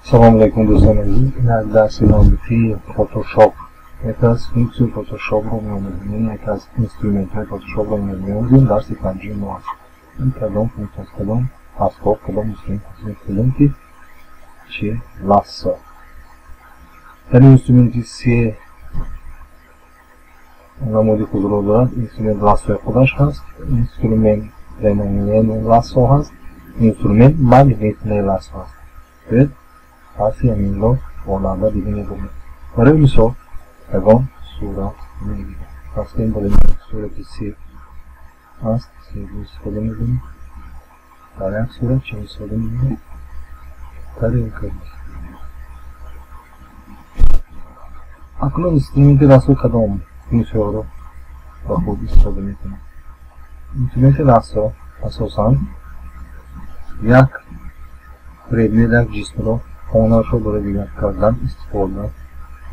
Салом алейкум, дӯстони азиз. Ин дарси навбатии Photoshop. Яке аз функсияи Photoshop-ро меомӯзем, яке аз инструментҳои Photoshop-ро меомӯзем. Дарси панҷуми мо аст. Ин кадом функсия аст, кадом асбоб, кадом инструмент аст? Инструменти чи? Лассо. Дар ин инструменти се намуди худро дорад. Инструмент лассои худаш ҳаст, инструмент прямолинейный лассо ҳаст, инструмент магнитный лассо ҳаст. Бибинед, пас ҳаминро боланда дида мебурем. Барои мисол, ягон сурат мегирем. Фарз кунем, барои сурати себ аст, себро истифода мебарем. Дар як сурат чӣ истифода мебарем? Тарелка. Акнун инструменти лассо кадом функсияро ба худ истифода мекунад? Инструменти лассо асосан як предмет, як ҷисмро хонаашро барои дигар кардан истифода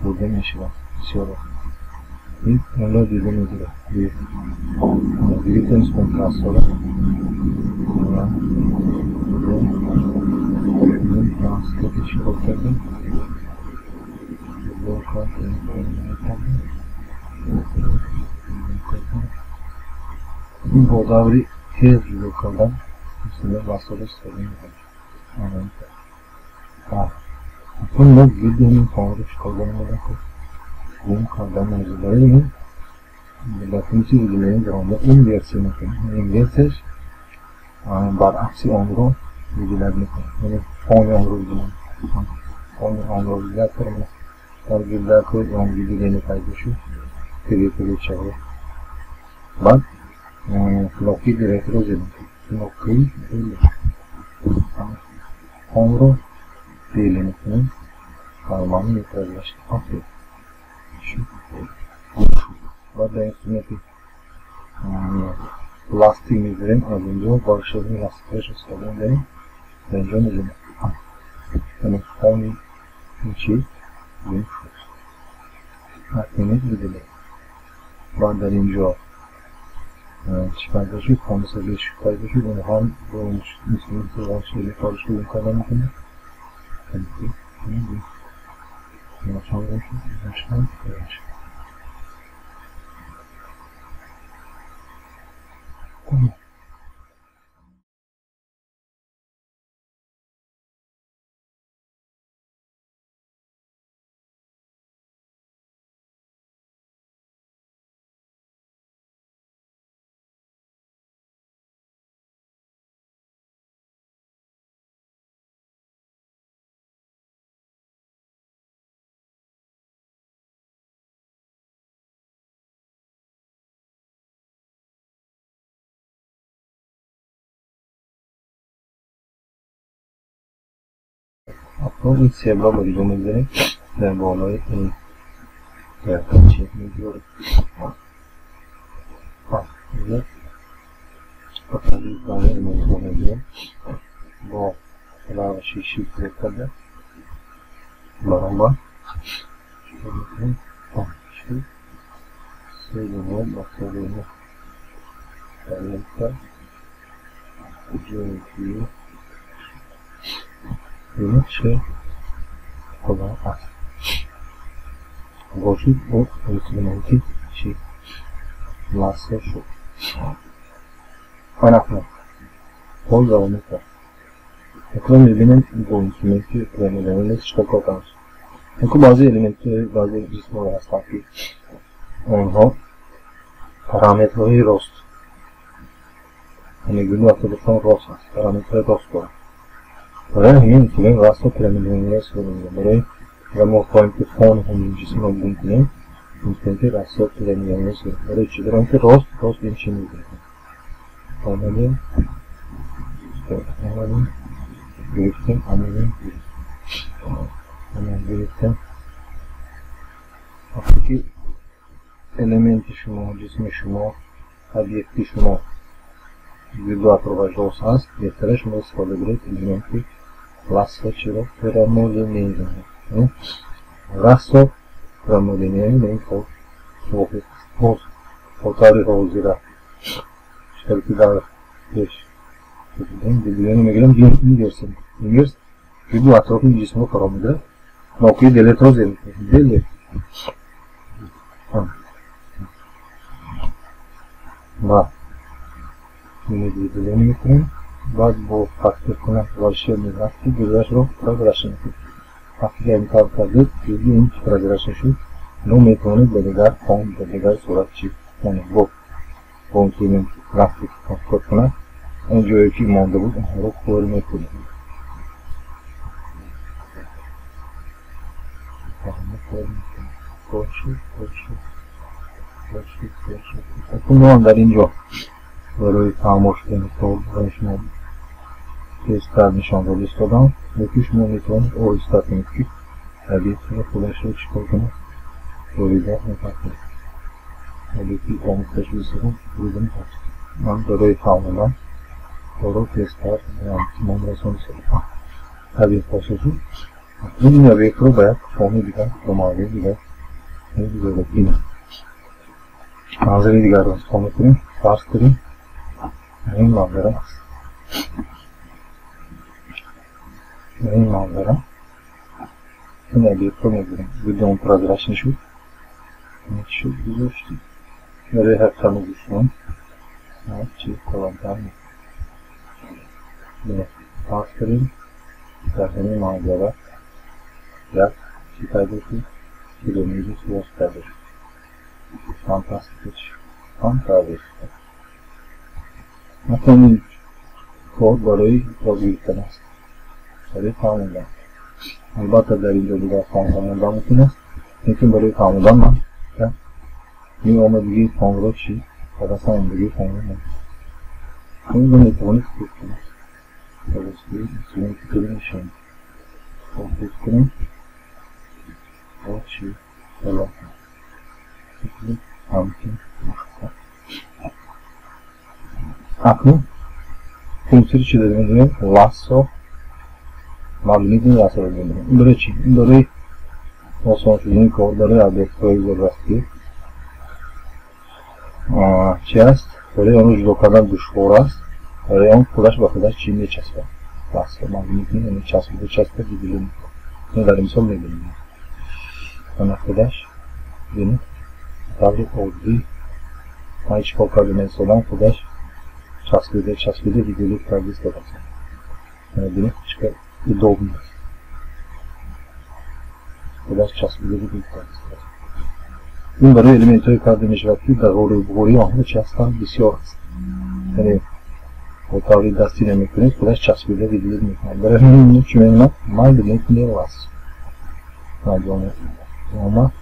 бурда мешавад. Бисёр вақт ин онро дида мегирад. Гирифтем контрастҳоро, чикор кардем? Ин бо даври тез ҷудо кардан инструмент лассоро истифода мебарад. Акнун мо гирди ҳамин хонаро чӣ кор дорем? Гум кардан мавзӯъ. Барои ин ба функсияи выделение даромада инверсия мекунем. Инверсияш баръакси онро выделять мекунем, яъне фони онро выделять, фони онро выделять кардем. Дар гирдакҳои он выделение пайдо шуд, переключаҳо. Баъд кнопки директро зер мекунем, кнопкаи фонро беле мекунем, нормально мепразашт. Окей, шуд. Баъд дар инструменти пластик мегирем, аз инҷо бахши ластикаш истифода мебарем. Дар инҷо мезанем, яъне фони ин чиз гум шуд. Акнун выделем. Баъд дар инҷо чӣ пайдо шуд? Фони сабеш пайдо шуд. Онҳо ҳам бо инструменти кораш гум кардан мекунем. Акнун ин себро ба ҷо мегузорем, дар болои ин чӣ мегузорем. Мегирем бо равиши Shift зер карда баробар мекунем се ба се тарелка ҷои бинед чӣ худо аст. Бошид бо инструменти чи? Лассо шуд. Анакнун боз давом мекунад. Акнун мебинем бо инструменти прямолинейный чӣ кор кардан. Акнун баъзе элементҳои, баъзе ҷисмҳое ҳастанд, ки онҳо параметрҳои рост, яъне гирду атрофашон рост аст, параметрҳои рост доранд. Барои ҳамин инструмент лассо прямолинейный истифода мебарем. Барои агар мо хоҳем, ки фони ҳамин ҷисмро гум кунем, инструменти лассо прямолинейный истифода. Барои чӣ? Барои инки рост рост ин чӣ мегирад. Омадем, омадем, гирифтем, омадем, гирифтем. Вақте ки элементи шумо, ҷисми шумо, объекти шумо гирду атрофаш рост аст, беҳтара шумо истифода баред элементи лассо чиро? Прямолинейный. Лассо прямолинейный ин кор мувофиқ аст. Боз бо таври ҳозира чӣ ки дар пеш выделение мегирем, инверс, инверс Гирду атрофи ҷисмро фаро мегирад. Кнопкаи delete-ро зер мекунем. Delete. Ва выделение мекунем. Баъд бо фактор кунак волшебный ластик гирдашро прозрачный мекунем. Вақте ки ин кор кардед, гирди ин прозрачный шуд. Но метавонед ба дигар фон, ба дигар сурат чӣ кунед. Бо инструмент ластик кор кунад, он ҷое ки монда буд, онҳоро кор мекунем. Акнун дар ин ҷо барои фаҳмо шудани кор барои шумо тезтар нишон дода истодам, лекин шумо метавонед оҳиста кунед, ки объектро худашро чӣ кор кунад, бурида мепартояд. Объекти омӯхта шуда истодам, бурида мепартояд. Ман барои фаҳмодан корро тезтар итмом расонистодам. Объект ҳосил шуд. Ин объектро ба як фони дигар, ба мавзеи дигар мегузорад. Ин манзари дигарро интихоб мекунем. Фарз кунем ин манзара аст. Ин манзара ин объектро мегирем. Гирди он прозрачный шуд. Шуд гузоштем. Барои ҳақиқат гӯштон чӣ калонтар мекунем. Фарз кунем дар ҳамин манзара як чӣ пайдо шуд? Километри сурат пайдо шуд. Фантастика чӣ? Фантастика. Масалан ин кор барои ёд гирифтан аст, барои фаҳмондан. Албатта дар ин ҷо дигар фаҳмондан мумкин аст, лекин барои фаҳмондан ман меомадагии фонро чӣ? Ба даст омадагии фонро ман. Инро метавонед хурд кунед. Ба воситаи инструменти калимашон хурд кунем. Бо чӣ? Боло кунем. Ҳамчун акнун функсияи чӣ дорем? Медонем лассо, магнитни лассоро медонем. Ин барои чӣ? Ин барои осон шудани кор барои объектҳои зуд ки чӣ аст? Барои онро ҷудо кардан душвор аст. Барои он худаш ба худаш чӣ мечаспад? Лассо магнитни, яъне часпида часпад, выделение. Дар мисол мебинем. Ана худаш бинед, таври оддӣ ман чӣ кор карда меистодам, худаш часпида часпида выделить карда истодааст. Бинед, чӣ қадр удобно аст. Худаш часпида выделить карда истодааст. Ин барои элементҳое карда мешавад, ки дар ғории онҳо чӣ ҳастанд? Бисёр аст. Яъне бо таври дастӣ намекунед, худаш часпида выделить мекунад. Барои ҳамин чӣ мемонад? Магнитни лассо. Омад.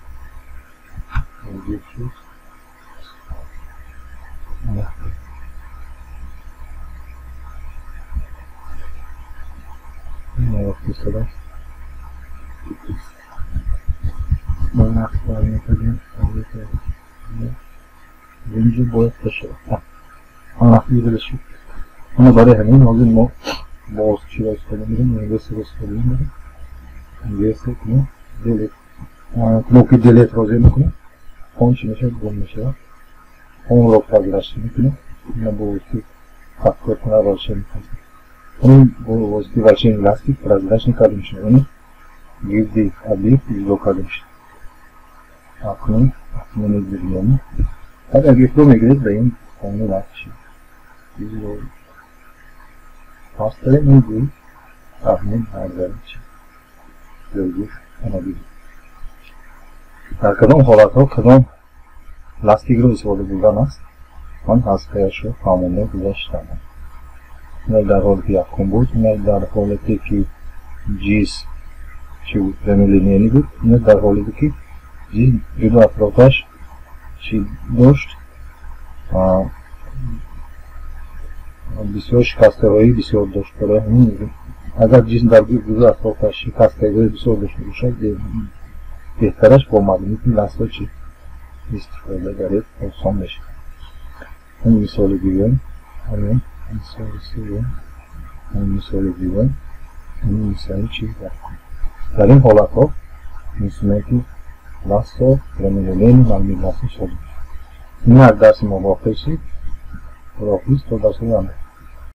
Инҷо бояд бошад. Ана барои ҳамин ҳозир мо боз чиро истифода мебарем? Инверсияро истифода мебарем. Инверсия кунем, delete. Кнопки delete-ро зер мекунем. Фон чӣ мешавад? Гум мешавад. Фонро прозрачный мекунем. Ина бо воситаи фактор кунак волшебный ластик. Он бо воситаи волшебный ластик прозрачный карда мешавад. Яъне гирди объект ҷудо карда мешавад. Акнун мегирем. Баъд объектро мегиред ба ин фони ластик. Фарз кардем ин гул ҳамин манзара чӣ? Ҷойгир ана бинед. Дар кадом ҳолатҳо кадом ластикро истифода бурдан аст, ман аз қаяшро фаҳмонда гузаштам. Ина дар ҳолати якум буд, ина дар ҳолате ки ҷисм чӣ буд, прямолинейный буд, ина дар ҳолате ки ҷисм ҷудо атрофаш чӣ дошт, бисёр шикастаҳои бисёр дошт. Барои ҳамин мегӯем агар ҷисм дар ҷудо атрофаш шикастагиҳои бисёр дошта бошад, беҳтараш бо магнитни лассо чӣ истифода баред, осон мешавад. Ин мисоли дуюм, ҳамин мисоли сеюм, ҳамин мисоли дуюм, ҳамин мисоли чӣ якум. Дар ин ҳолатҳо инструменти лассо, прямолинейный магнит лассо истифода мешавад. Ин аз дарси мо воқеъ шуд. Худоҳофиз то дарсҳои оянда.